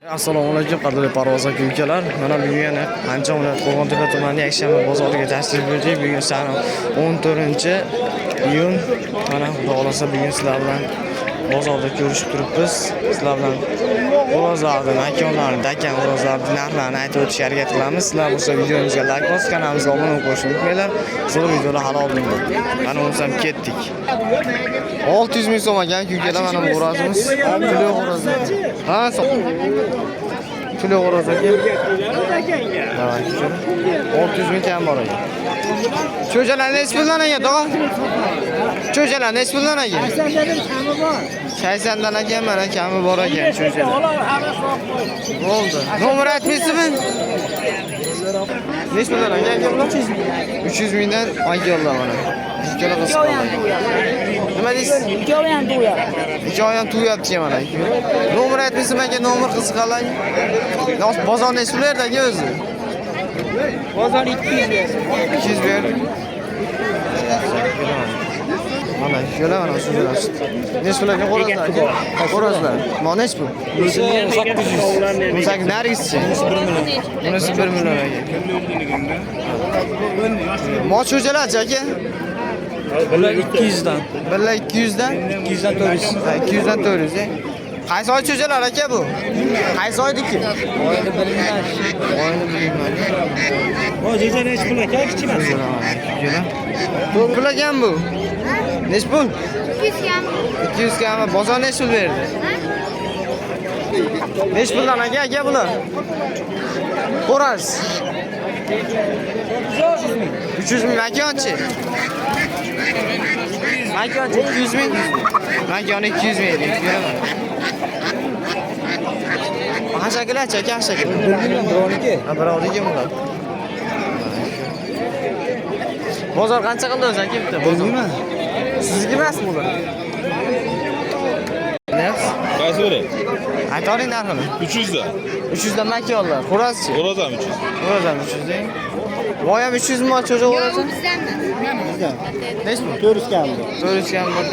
Assalomu alaykum qadrli parvoz aka ukalar. Mana bugun yana Andijon viloyati Qo'rg'ontepa tumani yakshanba bozoriga tashrif buyurdik. Bugun sana 14-iyun. Mana Xudo xolasa bugun sizlar bilan bozorda ko'rishib turibmiz. Sizlar bilan xo'rozlarni, makonlarni, dakan xo'rozlarni narxlarini aytib o'tishga harakat qilamiz. Sizlar bo'lsa videomizga like bosib, kanalimizga obuna bo'lib qo'yishni unutmanglar. Zo'r videolar hali oldinda. Mana bo'lsam ketdik. 600 ming so'm ekan ukalar, mana bu xo'rozimiz. To'liq xo'roz. Ha, To'liq xo'roz aka. Давай, 600 ming kam bor ekan. Cho'jalar nechi puldan aka, tog'a? Cho'jalar nechi puldan aka? Kami bor. 80 dan ekan, mana kami bor ekan cho'jalar. Bo'ldi. Nomer aytmaysizmi? Nechi puldan aka aka bular? 300 mingdan ayollar mana. Ikkala qiz qoldi. Nima deysiz? Ikkovi ham tug'yapti. Ikkovi ham tug'yapti mana. Nomer aytmaysizmi aka, nomer qiziqarlar. Bozor nechi pul berdi aka o'zi? Bozor 200 berdi. 200 berdi. Mana ikkala mana shu jo'ra. Nechi pul aka xo'rozlar aka? Xo'rozlar. Mana nechi pul? 800. 18 nargisichi? 1 million. Bunisi 1 million aka. Mo cho'jalarchi aka? Bular 200 dan. Birla 200 dan? 200 dan 400. Ha, 200 dan 400. Qaysi oy cho'jalar aka bu? Qaysi oydiki? Oyni bilmayman. Oyni bilmayman. O jo'ja nechi pul aka kichkina? Cho'jalar. To'rt pul ekan bu. Nechi pul? 200 kam. 200 kami. Bozor nechi pul berdi? Nechi puldan aka aka bular? Xo'roz. 300 ming makonchi. Makonchi 200 ming. Makoni 200 ming edi. Hashakilarchi aka hashakil. Bilmayman, birovniki. Ha, birovniki bular. Bozor qancha qildi o'zi aka bitta? Bozor. Bilmayman. Sizniki emasmi bular? Deyapsiz? Qaysi biri? Aytoring narxini. 300 da. 300 dan makonlar. Xo'rozchi? Xo'roz ham 300. Xo'roz ham 300 deng. Voy ham 300 mi cho'ja xo'roz? Yo'q, bizdan emas. Nechi pul? 400 kam. 400 kam bor.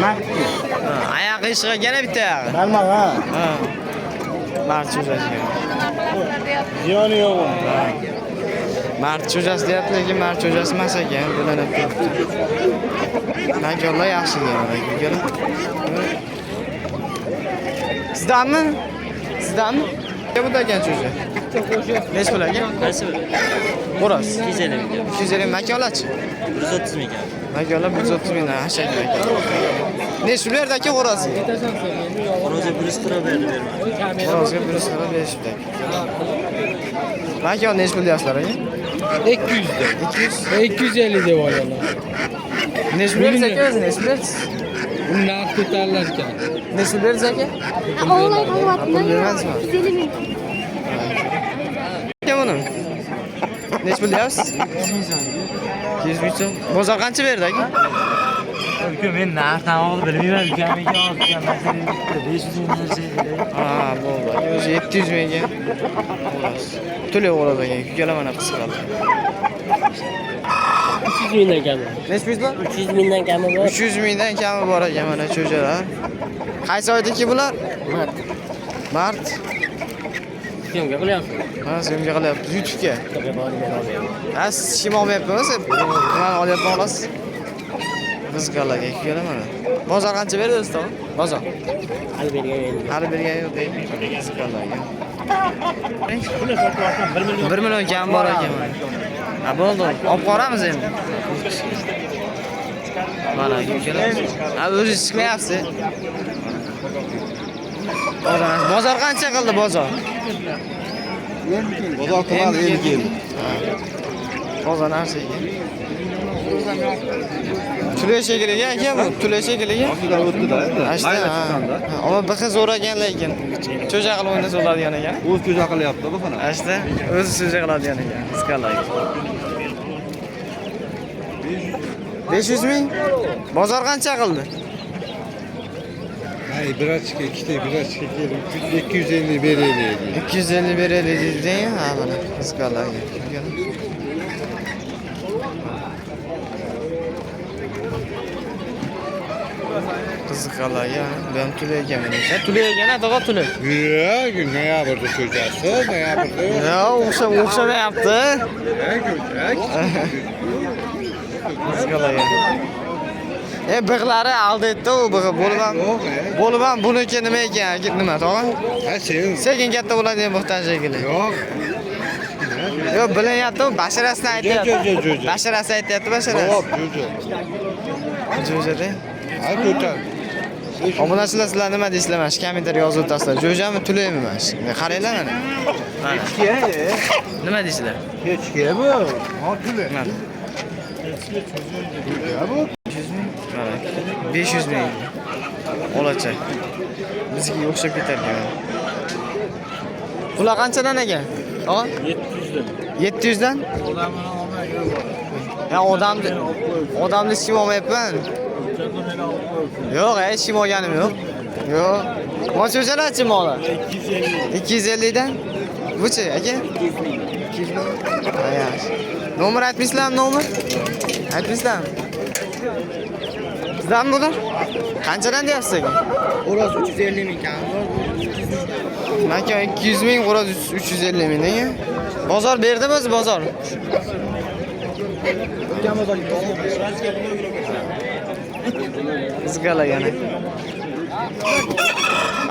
Naqdki. Ha, oyoq qiyshiq ekan bitta oyog'i. Barmoq ha. Ha. Mard cho'jasi ekan. Ziyoni yo'q uni. Mard cho'jasi deyapti, lekin mard cho'jasi emas ekan, bilinib turibdi. Makonlar yaxshi ekan, ukalar. Sizdanmi? Sizdanmi? Bu da ekan cho'ja. Nechi pul aka? Qaysi biri? Xo'roz. 250 ming. 250 makonlarchi? 130 ming. Makonlar 130 mingdan hashak aka. Nechi pul berdi aka xo'rozga? Xo'rozga 140 berdi bermadi. Xo'rozga 140 berishibdi aka. Makon nechi pul deyapsizlar aka? 200 de. 200. 250 deb olganlar. Nechi pul bersiz aka o'zi? Nechi pul bersiz? Uni narx ko'tarilar ekan. Nechi pul bersiz aka? Oğlay Pul bermaysizmi? 250 ming. Aka buni? Nechi pul deyapsiz? 200 ming so'm. Bozor qancha berdi aka? Uka men narxni hozir bilmayman, ukamniki hozir 500 ming narsa. Ha, bo'ldi. Aka o'zi 700 mingga. Xo'roz. To'lov xo'roz ekan. Ukalar mana qisqardi. 300 mingdan kami. Nechi pul? 300 mingdan kami bor. 300 mingdan kami bor ekan mana cho'jalar. Qaysi oydiki bular? Mart. Mart. Syomka qilyapsiz. Ha, syomka qilyapmiz YouTube'ga. Ha, siz hech kim olmayapmiz. Nimani olyapman xolos. Qiziqarlar aka, ukalar mana. Bozor qancha berdi o'zi tog'a? Bozor. Hali bergan yo'q. Hali bergani yo'q deymi? Qiziqarlar aka. 1 million kam bor ekan mana. Ha, bo'ldi. Olib boramiz endi. Mana aka ukalar. Ha, o'zingiz chiqmayapsiz. Bozor, bozor qancha qildi bozor? Bozor qilmadi, endi keldi. Bozor narsa ekan. Tule shekilli aka bu, tule shekilli. Oshidan o'tdi-da endi. Ashta, Mayda ha. chiqqanda. Ammo bir xil zo'r ekan lekin. Cho'ja qilib o'ynasa bo'ladigan ekan. O'z ko'za qilyapti bu xona. Ashta, o'zi cho'ja qiladigan ekan. Qisqalar. 500 ming. Bozor qancha qildi? Ay birachka ikkita birachka kelib 250 beraylik dedi. 250 beraylik deding. Ha, mana qisqalar. Qiziqqanlarga bu ham tulak ekan menimcha. Tulak ekan, a tog'a tulak. Yo'q, noyabrda ko'chasi, noyabrda yo'q. Yo'q, o'xshamayapti. Ko'chak. Qiziqqanlarga. Big'lari aldaydi u big'i bo'lib ham. Bo'lib ham buniki nima ekan, nima tog'a? Ha, sen. Sekin katta bo'ladigan bo'xton shekilli. Yo'q. Yo'q, bilinyapti, u basharasini aytyapti. Jo'ja. Basharasi aytyapti, basharasi. Javob jo'ja. Jo'jada. Ha, ko'tar. Obunachilar sizlar nima deysizlar mana shu kommentariy yozib o'tasizlar. Jo'jami, tulakmi mana shu? Qaranglar mana. Mana. Nima deysizlar? Kechki bu. Ha, tule. Mana. Ya bu. 500 ming. Mana 500 ming. Olacha. Bizga o'xshab ketar ekan. Bular qanchadan ekan? Tog'a? 700 dan. 700 dan? Ya odamni hech kim olmayapman. Yo'q, hech kim olganim yo'q. Yo'q. Mocho'jalarchi moli? 250. 250 dan? Buchi aka? 200 ming. Ha, yaxshi. Nomer aytmaysizlarmi, nomer? Aytmaysizlarmi? Sizdanmi bular? Qanchadan deyapsiz aka? Xo'roz 350 ming kam. Maka 200 ming, xo'roz 350 ming degan. Bozor berdimi o'zi bozor? Qiziqalagan.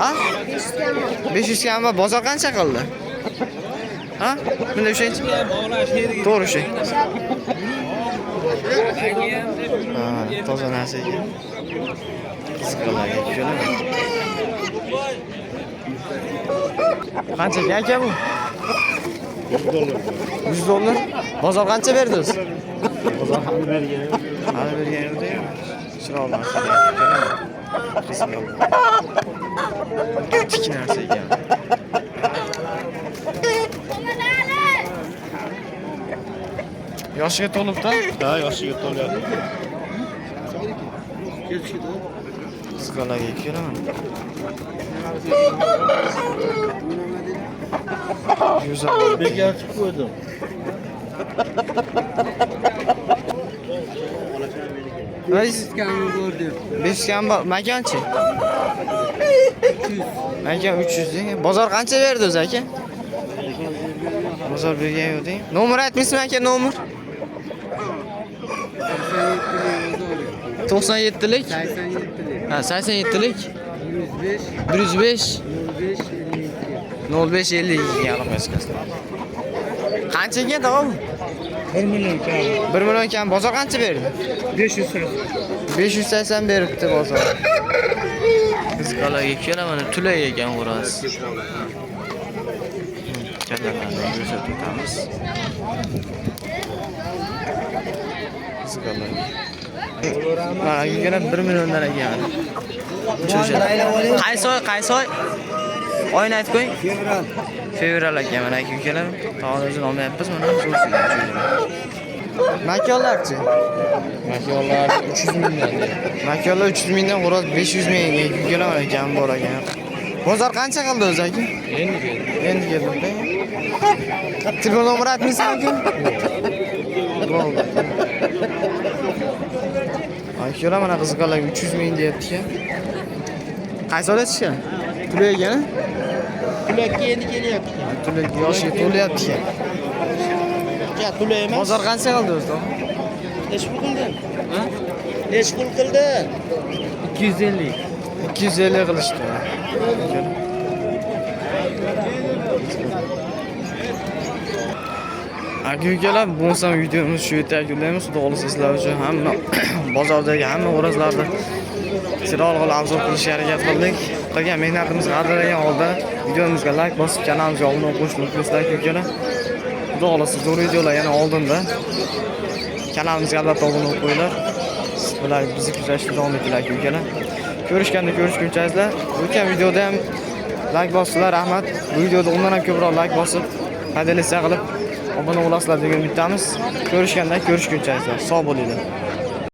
Ha? 500 kami bozor qancha qildi? Ha? Bunda ushlaychi. To'g'ri ushlang. Ha, toza narsa ekan. Qiziqalagan ko'laman. Qancha ekan aka bu? $100. Bozor qancha berdi o'zi? Bozor hali bergan yo'q. Hali bergan yo'q deymi? Chiroyli narsa. Tik narsa ekan. Yoshiga to'libdi? Ha, yoshiga to'lyapti. Qiziqalarga kelaman. Bekor chiqib qo'ydim. Besh kam bor. Makonchi? 300. Makon 300 deng. Bozor qancha berdi o'zi aka? Bozor bergan yo'q deng. Nomer aytmaysizmi aka, nomer? 97lik? 87lik. Ha, 87lik. 105 105 05 52 aloqa chiqasizlar. Qancha ekan tog'a? 1 million kam. 1 million kam. Bozor qancha berdi? 580. 580 beribdi bozor. Qiziqalarga keladi mana tulak ekan xo'roz. Kallalarni ko'rsatib o'tamiz. Qiziqalar. Mana yana 1 milliondan ekan. Qaysi oy, qaysi oy? Oyini aytib qo'ying. Fevral. Fevral ekan mana aka ukalar. Tog'ani o'zini olmayapmiz mana zo'r. Makonlarchi? Makonlar 300 mingdan. Makonlar 300 mingdan, xo'roz 500 ming ukalar mana kam bor ekan. Bozor qancha qildi o'zi aka? Endi keldi. Endi keldi. Telefon nomeri aytmaysizmi aka? Bo'ldi. Akalar mana qiziqqanlarga 300 ming deyapti ekan. Qaysi oyda chiqqan? Tulak ekan? Tulakka endi kelyapti. Tulak yoshiga to'lyapti ekan. Ya tulak emas. Bozor qancha qildi o'zi? Necha pul qildi? Ha? Necha pul qildi? 250. 250 qilishdi. Aka ukalar, bo'lmasam videomiz shu yerda yakunlaymiz. Xudo xohlasa sizlar uchun hamma bozordagi hamma xo'rozlarni chiroyli qilib obzor qilishga harakat qildik. Qilgan mehnatimizni qadrlagan holda videomizga like bosib, kanalimizga obuna bo'lishni unutmaslar aka ukalar. Xudo xohlasa zo'r videolar yana oldinda. Kanalimizga albatta obuna bo'lib qo'yinglar. Siz bilan bizni kuzatishda davom etinglar aka ukalar. Ko'rishganda ko'rishguncha azizlar. O'tgan videoda ham like bosdilar, rahmat. Bu videoda undan ham ko'proq like bosib, podelitsa qilib obuna bo'lasizlar degan umiddamiz. Ko'rishganda ko'rishguncha azizlar. Sog' bo'linglar.